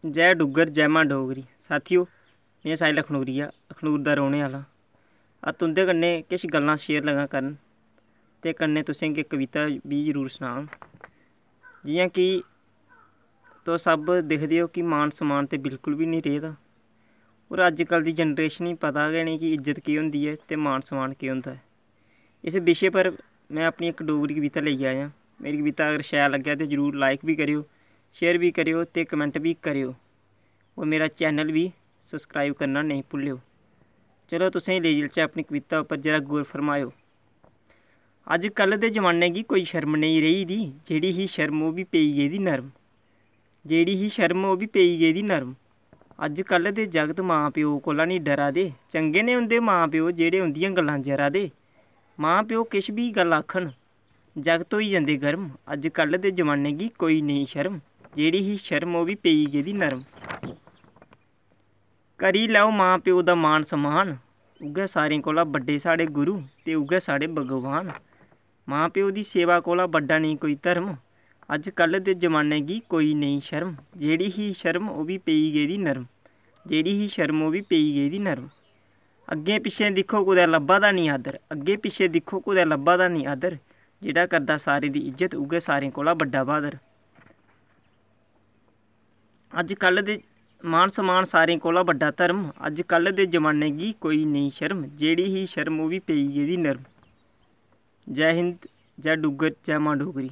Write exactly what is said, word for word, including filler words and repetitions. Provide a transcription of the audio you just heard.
जय डुग्गर, जय मां डोगरी। साथियो, में साहिल अखनूरिया, अखनूर दा रौह्ने आह्ला। अज्ज तुं'दे कन्नै किश गल्लां शेयर लगा करन ते कन्नै तुसें गी इक कविता बी जरूर सनाङ। जि'यां कि तुस सब दिखदे ओ कि मान सम्मान ते बिल्कुल बी निं रेह् दा। होर अज्जकल दी जनरेशन गी पता गै निं कि इज्जत केह् होंदी ऐ ते मान सम्मान केह् होंदा ऐ। इस विशे पर में अपनी इक डोगरी कविता लेइयै आया। मेरी कविता अगर शैल लग्गै ते जरूर like बी करेओ, share बी करेओ ते comment बी करेओ। होर मेरा channel बी subscribe करना नेईं भुल्लेओ। चलो, तुसें गी लेई चलचै अपनी कविता उप्पर, जरा गौर फरमाएओ। अज्जकल दे जमाने गी कोई शर्म नेईं रेही दी, जेह्ड़ी ही शर्म ओह् बी पेई गेदी नर्म। जेह्ड़ी ही शर्म ओह् बी पेई गेदी नर्म। अज्जकल दे जागत मां प्यो कोला निं डरा दे, चंगे ने उं'दे मां प्यो जेह्ड़े उं'दियां गल्लां जरा दे। मां प्यो किश बी गल्ल आखन, जागत होई जंदे गर्म। अज्जकल दे जमाने गी कोई नेईं शर्म, जेह्ड़ी ही शर्म ओह् बी पेई गेदी नर्म। करी लैओ मां प्यो दा मान सम्मान, उ'ऐ सारें कोला बड्डे साढ़े गुरु ते उ'ऐ साढ़े भगवान। मां प्यो दी सेवा कोला बड्डा नेईं कोई धर्म। अज्जकल दे जमाने गी कोई नेईं शर्म, जेह्ड़ी ही शर्म ओह् बी पेई गेदी नर्म। जेह्ड़ी ही शर्म ओह् बी पेई गेदी नर्म। अग्गें पिच्छें दिक्खो कुतै लब्भा दा निं आदर, अग्गें पिच्छें दिक्खो कुतै लब्भा दा निं आदर। जेह्ड़ा करदा सारें दी इज्जत उ'ऐ सारें कोला बड्डा ब्हादर। अज्जकल दे मान सम्मान सारें कोला बड्डा धर्म। अज्जकल दे जमाने गी कोई नेईं शर्म, जेह्ड़ी ही शर्म ओह् बी पेई गेदी नर्म। जय हिंद, जय डुग्गर, जय मां डोगरी।